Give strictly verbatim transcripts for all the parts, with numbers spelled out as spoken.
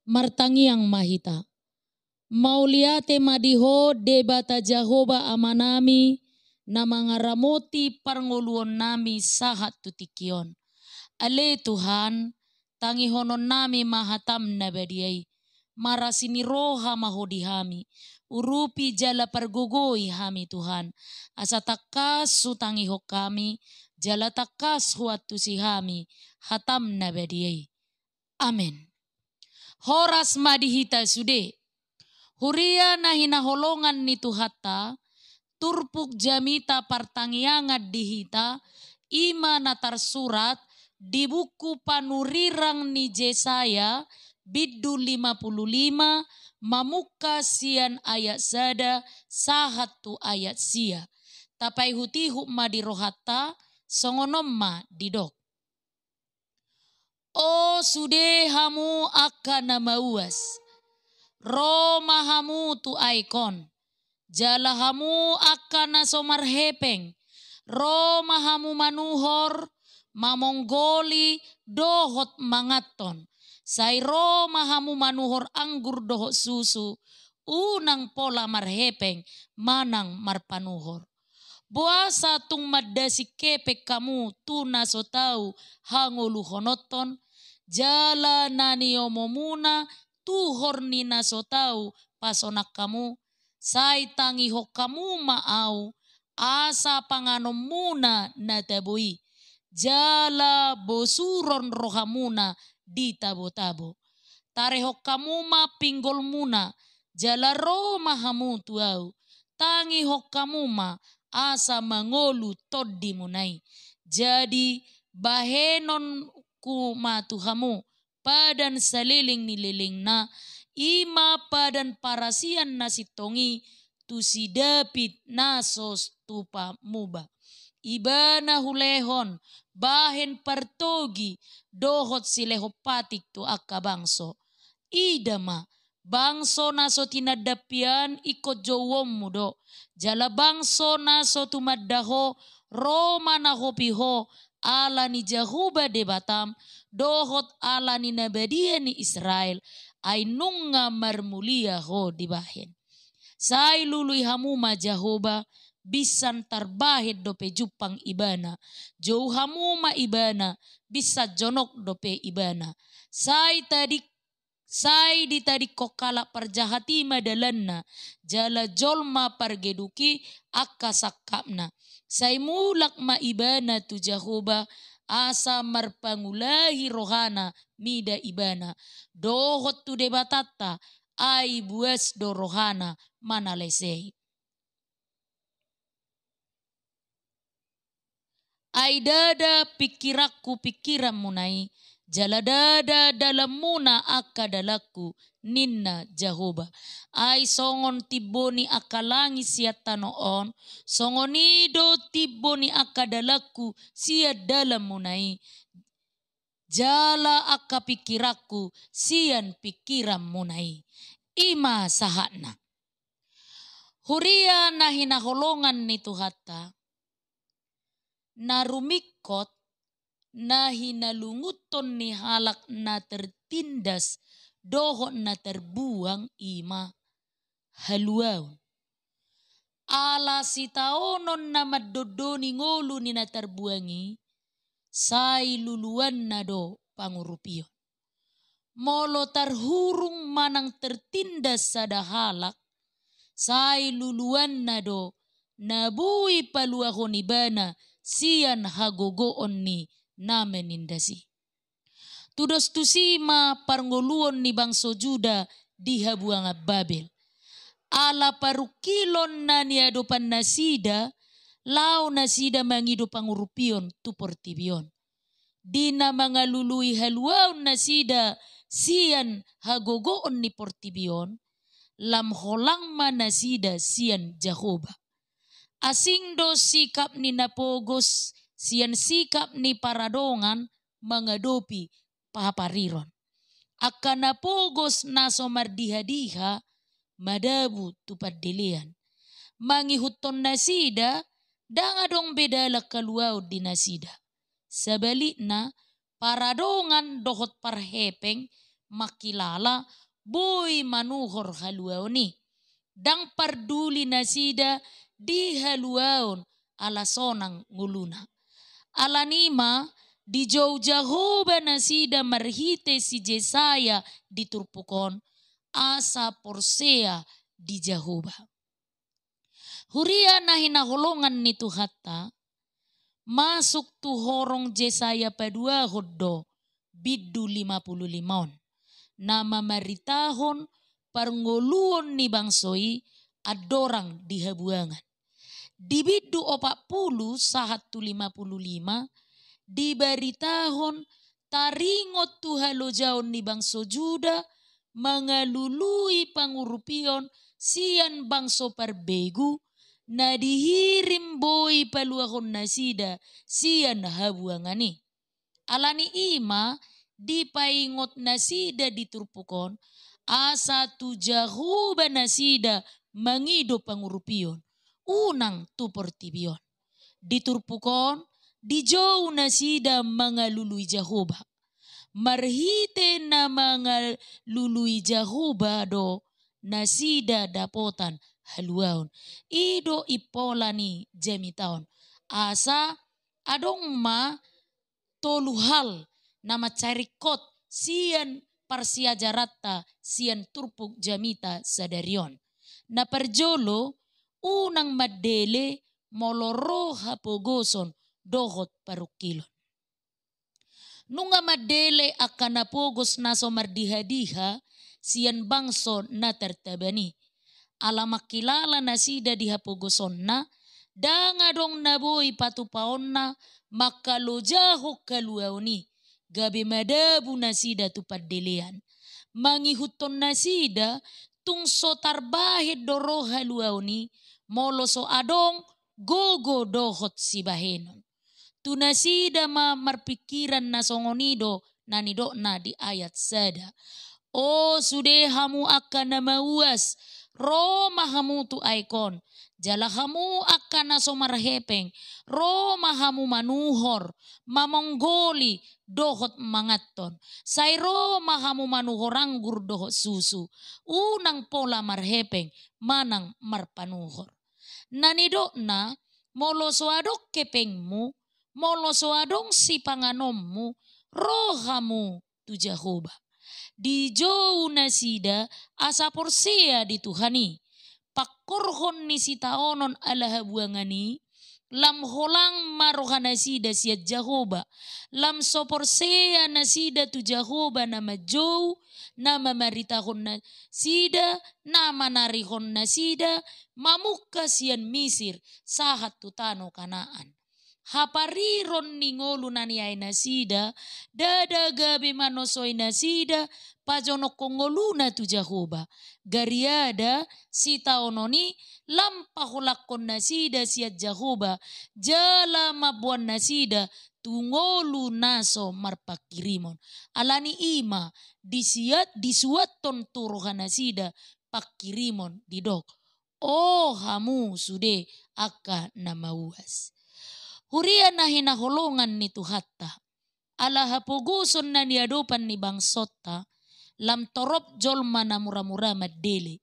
Martangiang ma hita. Mauliate ma di Ho Debata Jahowa Amanami, na mangaramoti parngoluonnami sahat tu tingki on. Ale Tuhan, tangihononnami ma hataM na badia i. Marasi ni roha ma Ho di hami, urupi jala pargogoi hami Tuhan, asa tangkas hutangihon hami, jala tangkas huantusi hami hataM na badia i. Amen. Horas ma di hita sude. Huria na hinaholongan ni Tuhanta, turpuk jamita partangiangan di hita, i ma na tarsurat di buku panurirang ni Jesaya, bindu lima pulu lima, mamungka sian ayat sada sahat tu ayat sia. Tapaihutihut ma di rohanta, songon on ma didok. O sude hamu angka na mauas, ro ma hamu tu aek on. Jala hamu angka na so marhepeng, ro ma hamu manuhor, mamonggoli dohot manganhon. Sai ro ma hamu manuhor anggur dohot susu, unang pola marhepeng manang marpanuhor. Boasa tung mandasing hepeng hamu tu na so tau hangoluhononhon, jala na niomomuna tuhor ni na so tau pasonang hamu? Sai tangihon hamu ma Ahu, asa panganonmuna na tabo i, jala bosuron rohamuna di tabotabo. Tarehon hamu ma pinggolmuna, jala ro ma hamu tu Ahu. Tangihon hamu ma asa mangolu tondimuna i. Jadi bahenonku ma tu hamu padan saleleng ni lelengna, i ma padan parasian na sintong i, tu si David na so tupa muba. Ibana hulehon bahen partogi dohot silehon patik tu angka bangso. Ida ma, bangso na so tinandampi an ingkon jouonmu do, jala bangso na so tumanda ho, ro manahopi ho ala ni Jahowa Debatam, dohot ala ni na badia ni Israel, ai nunga marmulia ho dibahen. Sai lului hamu ma Jahowa, binsan tarbahen dope jumpang Ibana. Jou hamu ma Ibana, binsan jonok dope Ibana. Sai tading, sai ditadingkon halak parjahat i ma dalanna, jala jolma pargeduk i angka sangkapna. Sai mulak ma Ibana tu Jahowa, asa marpangulahi rohana mida Ibana, dohot tu Debatanta, ai buas do rohana manalesei. Ai ndada pingkiranku pingkiranmuna i, jala ndada dalanmuna angka dalanku, ninna Jahowa. Ai songon timbo ni angka langit sian tano on, songon i do timbo ni angka dalanku sian dalanmuna i, jala angka pingkiranku sian pingkiranmuna i. I ma sahatna. Huria na hinaholongan ni Tuhanta, na rumingkot, na hinalungunhon ni halak na tertindas dohot na terbuang i ma haluaon. Ala sitaonon na mandondoni ngolu ni na terbuang i, sai luluanna do pangurupion. Molo tarhurung manang tertindas sada halak, sai luluanna do na boi paluahon ibana sian hagogoon ni na manindas i. Tudos tusi ma parngoluon ni bangso Juda di habuangan Babel. Ala parungkilon na niadopan nasida, laho nasida mangido pangurupion tu portibi on. Di na mangalului haluaon nasida sian hagogoon ni portibi on, lam holang ma nasida sian Jahowa. Asing do sikap ni na pogos sian sikap ni paradongan mangadopi hapariron. Angka na pogos na so mardihadiha madabu tu pandelean. Mangihuthon nasida, ndang adong be dalan haluaon di nasida. Sabalikna, paradongan dohot parhepeng mangkilala boi manuhor haluaon i. Ndang parduli nasida di haluaon ala sonang ngoluna. Alani i ma dijou Jahowa nasida marhite si Jesaya di turpuk on, asa porsea di Jahowa. Huria na hinaholongan ni Tuhanta, masuk tu horong Jesaya paduahon do bindu lima pulu lima on, na mamaritahon parngoluon ni bangso i andorang di habuangan. Di bindu opat pulu sahat tu lima pulu lima, dibaritahon taringot tu halojaon ni bangso Juda mangalului pangurupion sian bangso parbegu, na dihirim boi paluahon nasida sian habuangan i. Alani i ma dipaingot nasida di turpuk on, asa tu Jahowa nasida mangido pangurupion, unang tu portibi on. Di turpuk on dijou nasida mangalului Jahowa. Marhite na mangalului Jahowa do nasida dapotan haluaon. I do impola ni jamita on. Asa adong ma tolu hal na mansai ringkot sian parsiajaranta sian turpuk jamita sadari on. Na parjolo, unang mandele molo ro hapogoson dohot parungkilon. Nunga mandele angka na pogos na so mardihadiha sian bangso na tartaban i. Ala mangkilala nasida di hapogosonna, ndang adong na boi patupaonna mangkalojahon haluaon i, gabe madabu nasida tu pandelean. Mangihuthon nasida, tung so tarbahen do ro haluaon i, molo so adong gogo dohot sibahenon. Tu nasida ma marpingkiran na songon i do na nidokna di ayat sada. O sude hamu angka na mauas, ro ma hamu tu aek on, jala hamu angka na so marhepeng, ro ma hamu manuhor, mamonggoli, dohot manganhon. Sai ro ma hamu manuhor anggur dohot susu, unang pola marhepeng manang marpanuhor. Na nidokna, molo so adong hepengmu, molo so adong sipanganonmu, ro hamu tu Jahowa. Dijou nasida asa porsea di Tuhan i. Pangkorhon ni sitaonon ala habuangan i, lam holang ma roha nasida sian Jahowa, lam so porsea nasida tu Jahowa na manjou, na mamaritahon nasida, na manarihon nasida mamungka sian Misir sahat tu tano Kanaan. Hapariron ni ngolu na niae nasida, ndada gabe manosoi nasida pajonokhon ngoluna tu Jahowa. Gariada sitaonon i lam paholangkon nasida sian Jahowa, jala mamboan nasida tu ngolu na so marpangkirimon. Alani i ma disiat, disuathon tu roha nasida pangkirimon didok, O hamu sude angka na mauas. Huria na hinaholongan ni Tuhanta, ala hapogoson na niadopan ni bangsonta, lam torop jolma na muramura mandele.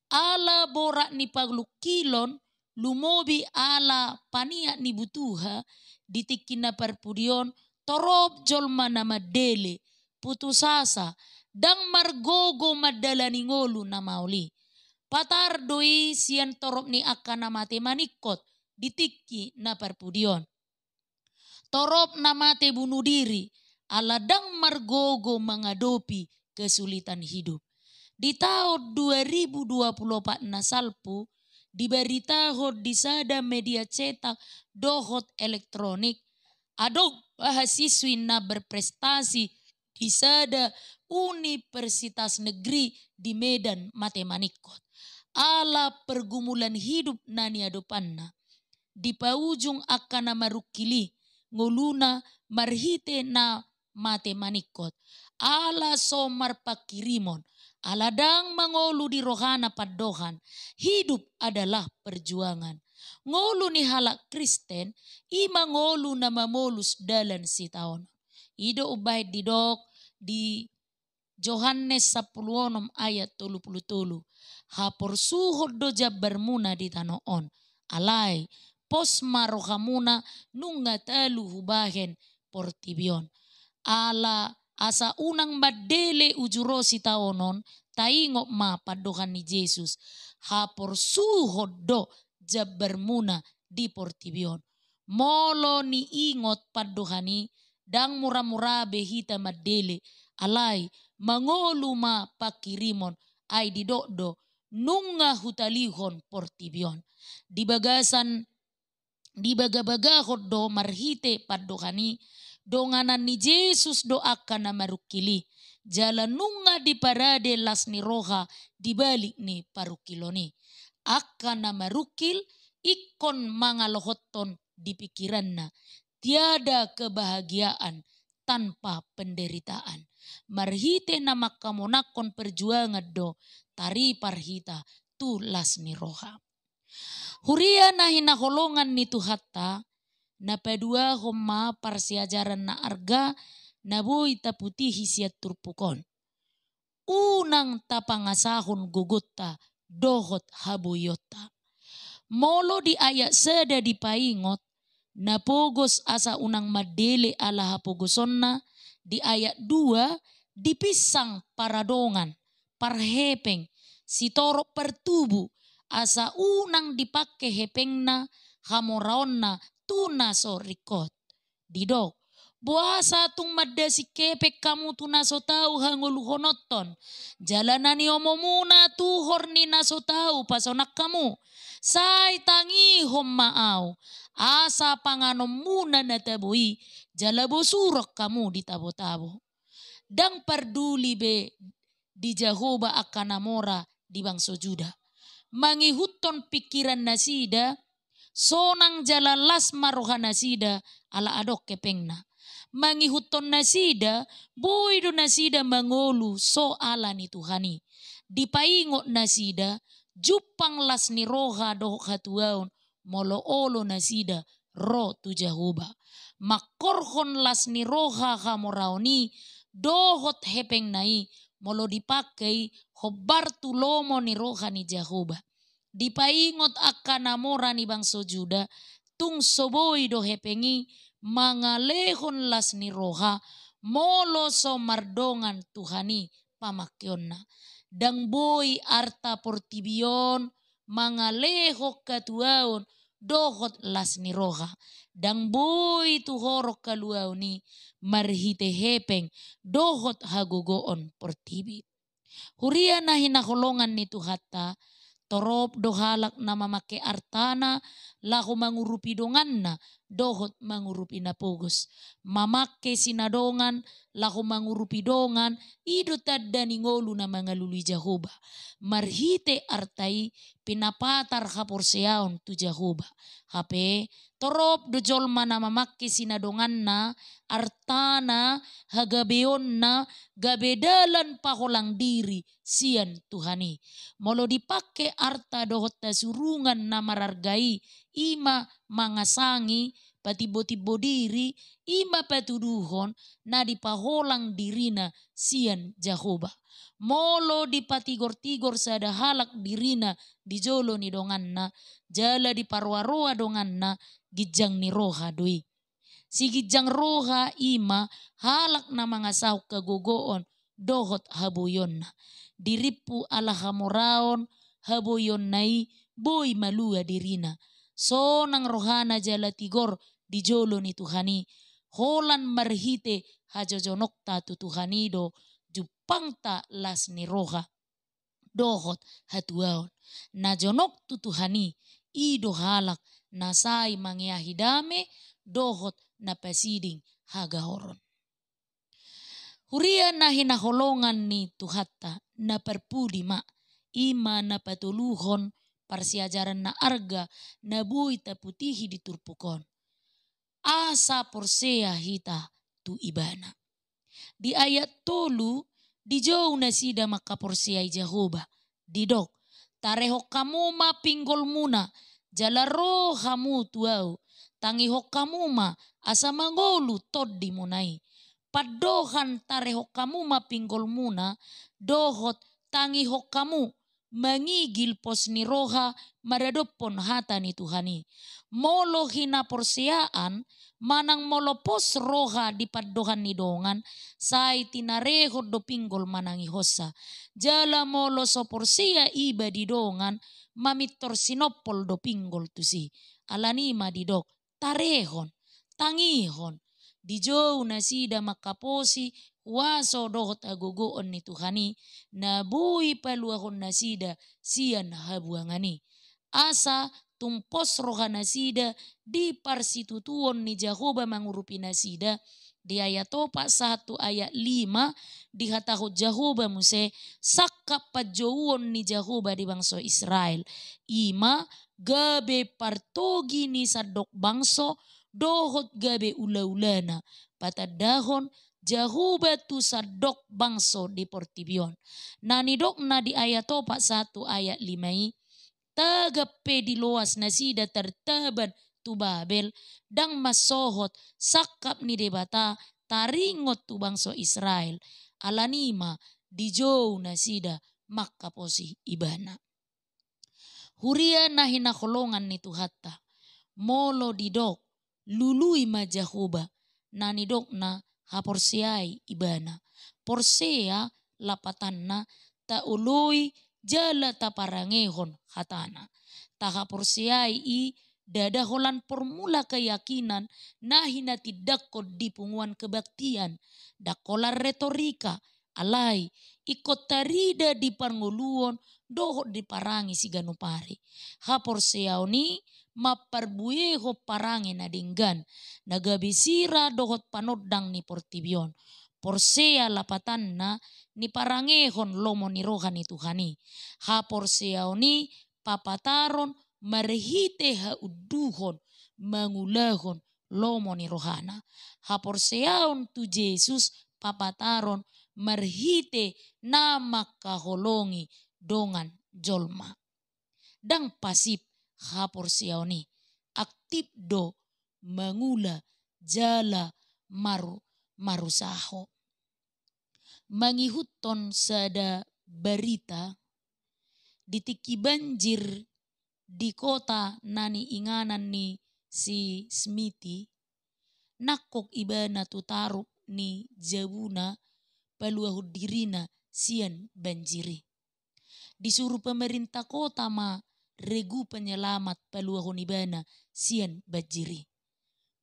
Ala borat ni parungkilon, lumobi ala paniak ni butuha, di tingki na parpudi on, torop jolma na mandele, putus asa, ndang margogo mandalani ngolu na maol i. Patar do i sian torop ni angka na mate maningkot di tingki na parpudi on. Torop na mate bunuh diri, ala ndang margogo mangadopi kesulitan hidup. Di taon dua ribu dua pulu opat na salpu, dibaritahon di sada media cetak dohot elektronik, adong mahasiswi na berprestasi di sada universitas negeri di Medan mate maningkot. Ala pergumulan hidup na niadopanna, dipaujung angka na marungkil i ngoluna marhite na mate maningkot. Ala so marpangkirimon, ala ndang mangolu di rohana pandohan, hidup adalah perjuangan. Ngolu ni halak Kristen, i ma ngolu na mamolus dalan sitaonon. I do umbahen didok di Johannes sampulu onom ayat tolu pulu tolu. Haporsuhon do jambarmuna di tano on. Alai, pos ma rohamuna nunga talu hubahen portibi on. Ala asa unang mandele uju ro sitaonon, taingot ma pandohan ni Jesus. Haporsuhon do jambarmuna di portibi on. Molo niingot pandohan i, ndang mura-mura be hita mandele, alai mangolu ma panghirimon, ai didok do, nunga hutalihon portibi on. Di bagasan, dibagabagahon do marhite pandohan i, donganan ni Jesus do angka na marungkil i, jala nunga diparade las ni roha di balik ni parungkilon i. Angka na marungkil ingkon mangalohothon di pikiranna, tiada kebahagiaan tanpa penderitaan. Marhite na mangkamonangkon perjuangan do taripar hita tu las ni roha. Huria na hinaholongan ni Tuhanta, na paduahon ma parsiajaran na arga na boi taputihi sian turpuk on. Unang tapangasahon gogonta dohot haboionta. Molo di ayat sada dipaingot, na pogos asa unang mandele ala hapogosonna, di ayat dua dipinsang paradongan, parhepeng, sitorop partubu, asa unang dipangke hepengna, hamoraonna tu na so ringkot. Didok, boasa tung mandasing hepeng hamu tu na so tau hangoluhononhon, jala na niomomuna tuhor ni na so tau pasonang hamu? Sai tangihon ma ahu, asa panganonmuna na tabo i, jala bosuron hamu di tabo-tabo. Ndang parduli be di Jahowa angka na mora di bangso Juda. Mangihuthon pingkiran nasida, sonang jala las ma roha nasida ala adong hepengna. Mangihuthon nasida, boi do nasida mangolu so ala ni Tuhan i. Dipaingot nasida, jumpang las ni roha dohot hatuaon, molo olo nasida ro tu Jahowa. Mangkorhon las ni roha hamoraon i, dohot hepengna i, molo dipangke i hombar tu lomo ni roha ni Jahowa. Dipaingot angka na mora ni bangso Juda, tung so boi do hepeng i mangalehon las ni roha, molo so mardongan Tuhan i pamangkeonna. Ndang boi arta portibi on mangalehon hatuaon dohot las ni roha. Ndang boi tuhoron haluaon i marhite hepeng dohot hagogoon portibi. Huria na hinaholongan ni Tuhanta, torop do halak na mamangke artana laho mangurupi donganna dohot mangurupi na pogos. Mamangke sinadongan laho mangurupi dongan, i do tanda ni ngolu na mangalului Jahowa. Marhite arta i pinapatar haporseaon tu Jahowa. Hape, torop do jolma na mamangke sinadonganna, artana, hagabeonna, gabe dalan paholang diri sian Tuhan i. Molo dipangke arta dohot hasurungan na mararga i, i ma mangasangi, patimbo-timbo diri, i ma patuduhon na dipaholang dirina sian Jahowa. Molo dipatigor-tigor sada halak dirina di jolo ni donganna, jala diparoa-roa donganna, ginjang ni roha do i. Siginjang roha i ma halak na mangasahon hagogoon dohot haboionna. Dirimpu ala hamoraon haboionna i, boi malua dirina. Sonang rohana jala tigor di jolo ni Tuhan i, holan marhite hajojonokta tu Tuhan i do jumpangta las ni roha dohot hatuaon. Na jonok tu Tuhan i, i do halak na sai mangeahi dame dohot na pasiding hagaoron. Huria na hinaholongan ni Tuhanta, na parpudi ma, i ma na patoluhon parsiajaran na arga na boi taputihi di turpuk on. Asa porsea hita tu Ibana. Di ayat tolu, dijou nasida mangkaporseai Jahowa, didok, tarehon hamu ma pinggolmuna, jala ro hamu tu ahu, tangihon hamu ma asa mangolu tondimuna i. pandohan tarehon hamu ma pinggolmuna, dohot tangihon hamu mangigil pos ni roha maradophon hata ni Tuhan i. Molo hinaporseaan manang molo pos roha di pandohan ni dongan, sai tinarehon do pinggol manangihonsa. Jala molo so porsea iba di dongan, mamintor sinompol do pinggol tusi. Alani i ma didok, tarehon, tangihon, dijou nasida mangkaposi huaso dohot hagogoon ni Tuhan i, na boi paluahon nasida sian habuangan i. Asa tung pos roha nasida di parsitutuon ni Jahowa mangurupi nasida, di ayat opat sahat tu ayat lima, dihatahon Jahowa muse, sangkap panjouon ni Jahowa di bangso Israel. I ma gabe partogi ni sandok bangso, dohot gabe ulaulana, patandahon Jahowa tu sandok bangso di portibi on. Na nidokna di ayat opat sahat tu ayat lima i, tagan pe diloas nasida tartaban tu Babel, ndang mansohot sangkap ni Debata taringot tu bangso Israel. Alani i ma dijou nasida mangkaposi Ibana. Huria na hinaholongan ni Tuhanta, molo didok lului ma Jahowa, na nidokna haporseai Ibana. Porsea lapatanna taoloi jala taparangehon hatana. Tahaporseai i ndada holan formula keyakinan na hinatindangkon di punguan kebaktian, ndang holan retorika, alai ingkon tarida di parngoluon dohot di parange siganup ari. Haporseaon i mamparbuehon parange na denggan, na gabe sira dohot panondang ni portibi on. Porsea lapatanna niparangehon lomo ni roha ni Tuhan i. Haporseaon i papataron marhite haunduhon mangulahon lomo ni rohana. Haporseaon tu Jesus papataron marhite na mangkaholongi dongan jolma. Ndang pasif haporseaon i, aktif do mangula jala maru-, marusaho. Mangihuthon sada barita, di tingki banjir di kota na niinganan ni si Smith i, nangkok ibana tu tarup ni jabuna paluahon dirina sian banjir i. Disuru pemerintah kota ma regu penyelamat paluahon ibana sian banjir i.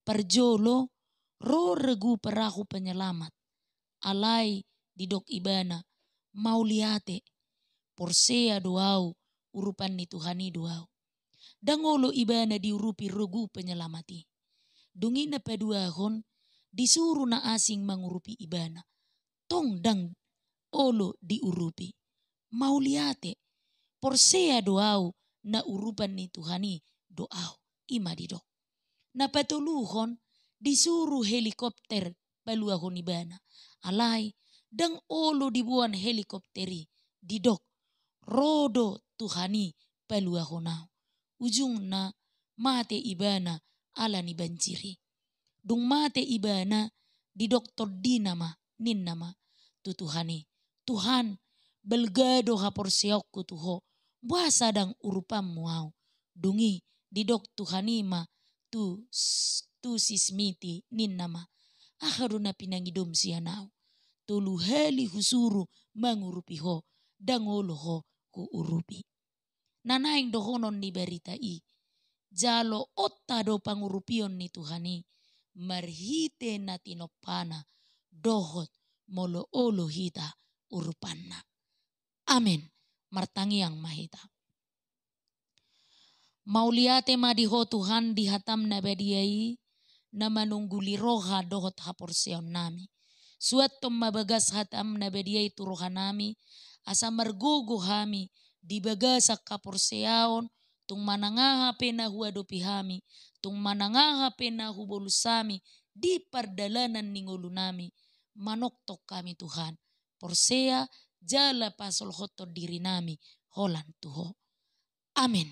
Parjolo ro regu perahu penyelamat. Alai didok ibana, mauliate, porsea do au, urupan ni Tuhan i do au. Ndang olo ibana diurupi regu penyelamat i. Dung i na paduahon, disuru na asing mangurupi ibana. Tong ndang olo diurupi. Mauliate, porsea do au na urupan ni Tuhan i do au. I ma didok. Na patoluhon, disuru helikopter paluahon ibana. Alai, ndang olo diboan helikopter i, didok, ro do Tuhan i paluahon au. Ujungna mate ibana ala ni banjir i. Dung mate ibana, didok tondina ma, ninna ma tu Tuhan i, Tuhan, balga do haporseaonku tu Ho, boasa ndang urupanmu au? Dung i didok Tuhan i ma tu s-, tu si Smith i, ninna ma, aha do na pinangidom sian au? Tolu hali husuru mangurupi ho, ndang olo ho huurupi. Na naeng dohonon ni barita i, jaloonta do pangurupion ni Tuhan i, marhite na tinompana, dohot molo olo hita urupanna. Amen. Martangiang ma hita. Mauliate ma di Ho Tuhan di hatam na badia i, na manungguli roha dohot haporseaonnami. Suanhon ma bagas hatam na badia i tu rohanami, asa margogo hami di bagasan haporseaon, tung manang aha pe na huadopi hami, tung manang aha pe na hubolus hami di pardalanan ni ngolunami, manongtong hami Tuhan, porsea jala pasolhothon dirinami holan tu Ho. Amen.